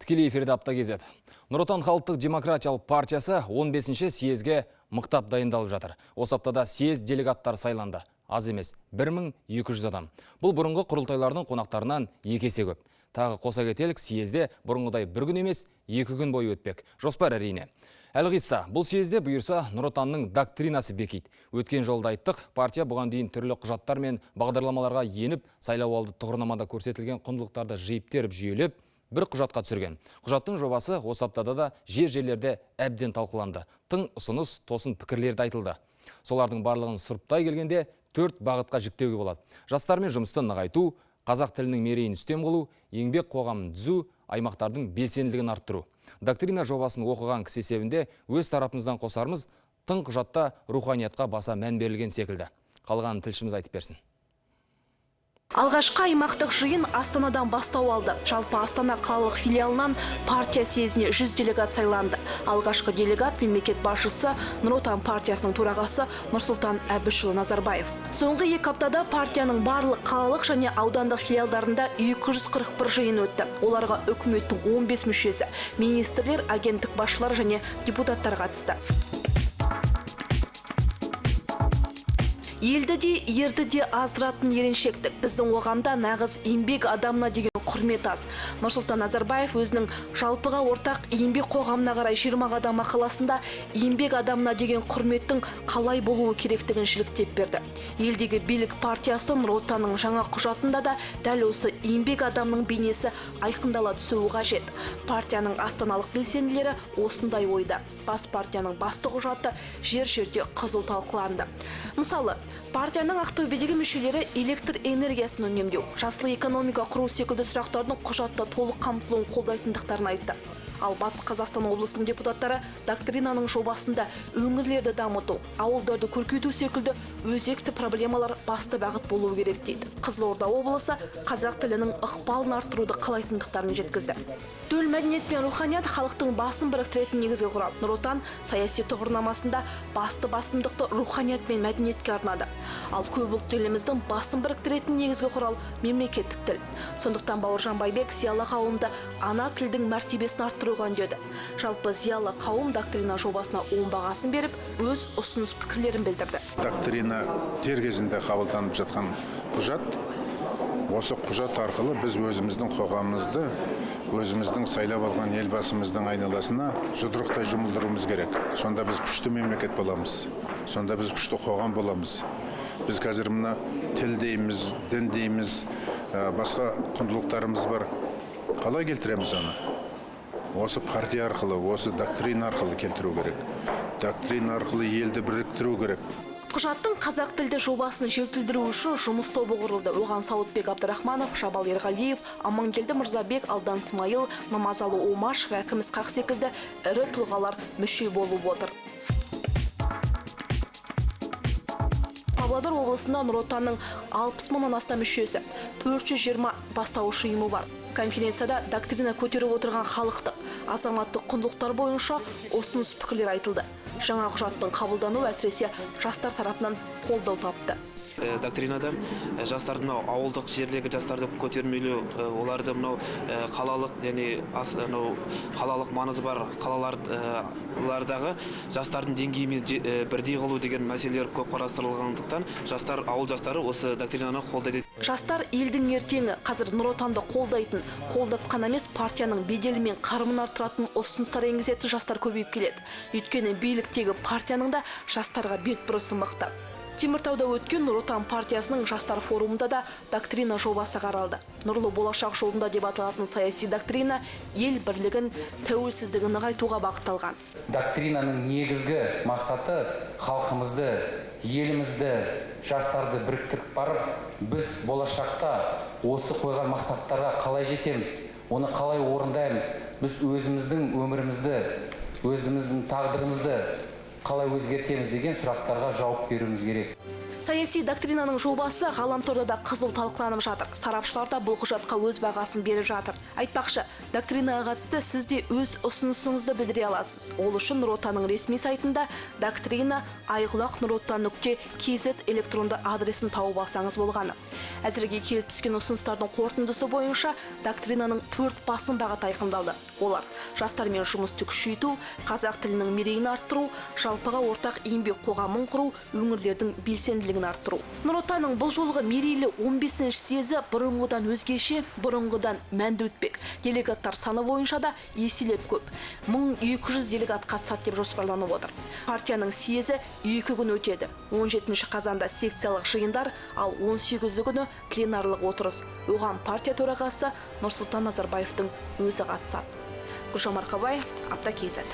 Тікелей эфирде Апта кезет. Нұр Отан халықтық демократиялық партиясы 15-ші съезге мықтап дайындалып жатыр. Осы аптада съезд делегаттары сайланды. Аз емес, 1200 адам. Бұл бұрынғы құрылтайлардың қонақтарынан екі есе көп. Тағы қоса кетелік, съезде бұрынғыдай бір күн емес, 2 күн бойы өтпек. Жоспар әрине. Әлғиса, бұл съезде бұйырса Нұр Отанның доктринасы бекиді. Өткен жолда айттық, партия бұған дейін түрлі құжаттар мен бағдарламаларға еніп, сайлауалды тұғырнамада көрсетілген құндылықтарды жиып теріп жүйелеп, бір құжатқа түсірген. Құжаттың жобасы осы аптада да жер-жерлерде әбден талқыланды. Тың ұсыныс, тосын пікірлер де айтылды. Солардың барлығын сұрыптай келгенде 4 бағытқа жіктеуге болады. Жастармен жұмысты нығайту, қазақ тілінің мерейін үстем қылу, еңбек қоғамын түзу, аймақтардың белсенділігін арттыру. Доктрина жобасын оқыған кісі есебінде өз тарапымыздан қосармыз, тың құжатта руханиятқа баса мән берілген секілді. Қалғанын тілшіміз айтып берсін. Алғашқы аймақтық жиын Астанадан бастау алды. Жалпы Астана қалалық филиалынан партия съезіне 100 делегат сайланды. Алғашқы делегат мемлекет басшысы Нұр Отан партиясының төрағасы Нұрсұлтан Әбішұлы Назарбаев. Соңғы 2 аптада партияның барлық қалалық және аудандық филиалдарында 241 жиын өтті. Оларға үкіметтің 15 мүшесі, министрлер, агенттік басшылары және депутаттар қатысты. Елді де, ерді де аздыратын еріншектік. Біздің қоғамда нағыз еңбек адамына деген құрмет аз. Нұрсұлтан Назарбаев өзінің жалпыға ортақ еңбек қоғамына қарай 20 қадам мақаласында еңбек адамына деген құрметтің қалай болуы керектігін жіліктеп берді. Елдегі билік партиясы Нұр Отанның жаңа құжатында да дәл осы еңбек адамының бейнесі айқындала түсуі қажет. Партияның астаналық белсенділері осындай ойда. Бас партияның басты құжаты жер-жерде қызу талқыланды. Мысалы, партияның Ақтөбедегі мүшелері электр энергиясын үнемдеу, жасыл экономика құру секілді сұрақтардың құжатта толық қамтылуын қолдайтындықтарын айтты. Ал Батыс Қазақстан облысының депутаттары доктринаның жобасында өңірлерді дамыту, ауылдарды көркейту секілді өзекті проблемалар басты бағыт болуы керек дейді. Қызылорда облысы қазақ тілінің ықпалын арттыруды қалайтындықтарын жеткізді. Төл мәдениет пен руханият халықтың басын біріктіретін негізгі құрал. Нұр Отан саяси тұғырнамасында басты басымдықты руханият пен мәдениетке арнады. Ал көп ұлтты еліміздің басын біріктіретін негізгі құрал мемлекеттік тіл. Сондықтан Бауыржан Байбек зиялы қауымды ана тілдің мәртебесін арттыруға үндеді. Жалпы зиялы қауым доктрина жобасына оң бағасын беріп, өз ұсыныс пікірлерін білдірді. Доктрина дер кезінде қабылданып жатқан құжат. Осы құжат арқылы біз өзіміздің қоғамымызды, өзіміздің сайлап алған елбасымыздың айналасына жұдырықтай жұмылдыруымыз керек. Сонда біз күшті мемлекет боламыз. Сонда біз күшті қоғам боламыз. Біз қазір мына тіл дейміз, дін дейміз, басқа құндылықтарымыз бар. Қалай келтіреміз оны? Осы партия арқылы, осы доктрина арқылы келтіру керек. Доктрина арқылы елді біріктіру керек. Құжаттың қазақ тілді жобасын жетілдіру үшін жұмыс тобы құрылды. Оған Сауытбек Абдрахманов, Жабал Ерғалиев, Амангелді Мырзабек, Алдан Смайыл, Намазалы Омашев, Әкім Ысқақ секілді ірі тұлғалар мүше болып отыр. Павлодар облысында Нұр Отанның 60 мыңнан астам мүшесі, 420 бастауыш ұйымы бар. Конференцияда доктрина көтеріп отырған халықтық, азаматтық құндылықтар бойынша ұсыныс пікірлер айтылды. Жаңа құжаттың қабылдануы әсіресе жастар тарапынан қолдау тапты. Доктринада жастарды мынау ауылдық жерлердегі жастарды көтермелеу, оларды мынау қалалық және мынау қалалық маңызы бар қалалардағы жастардың деңгейімен бірдей қылу деген мәселелер көп қарастырылғандықтан жастар, ауыл жастары осы доктринаны қолдайды. Жастар елдің ертеңі. Қазір Нұр Отанды қолдайтын, қолдап қана емес, партияның беделі мен қарымын арттыратын ұсыныстар енгізетін жастар көбейіп келеді. Өйткені биліктегі партияның да жастарға бет бұрысы мықты. Теміртауда өткен Нұр Отан партиясының жастар форумында да доктрина жобасы қаралды. Нұрлы болашақ жолында деп аталатын саяси доктрина ел бірлігін, тәуелсіздігін нығайтуға бағытталған. Доктринаның негізгі мақсаты халқымызды, елімізді, жастарды біріктіріп барып, біз болашақта осы қойған мақсаттарға қалай жетеміз, оны қалай орындаймыз, біз өзіміздің өмірімізді, өзіміздің тағдырымызды қалай өзгертеміз деген сұрақтарға жауап беруіміз керек. Саяси доктринаның жобасы ғаламторда да қызу талқыланып жатыр. Сарапшылар да бұл құжатқа өз бағасын беріп жатыр. Айтпақшы, доктринаға қатысты сіз де өз ұсынысыңызды білдіре аласыз. Ол үшін Нұр Отанның ресми сайтында доктрина айқұлақ nurotan.kz электронды адресін тауып алсаңыз болғаны. Әзірге келіп түскен ұсыныстардың қорытындысы бойынша доктринаның 4 басым бағыты айқындалды. Олар: жастармен жұмысты күшейту, қазақ тілінің мерейін арттыру, жалпыға ортақ еңбек қоғамын құру, өңірлердің белсенділігін арттыру. Нұр Отанның бұл жолғы мерейлі 15-ші съезі бұрынғыдан өзгеше, бұрынғыдан мәнді өтпек. Делегаттар саны бойынша да еселеп көп. 1200 делегат қатысады деп жоспарланып отыр. Партияның съезі 2 күн өтеді. 17 қазанда секциялық жиындар, ал 18 күні пленарлық отырыс. Оған партия төрағасы Нұрсұлтан Назарбаевтың өзі қатысады. Гүлжан Марқабай, Апта KZ.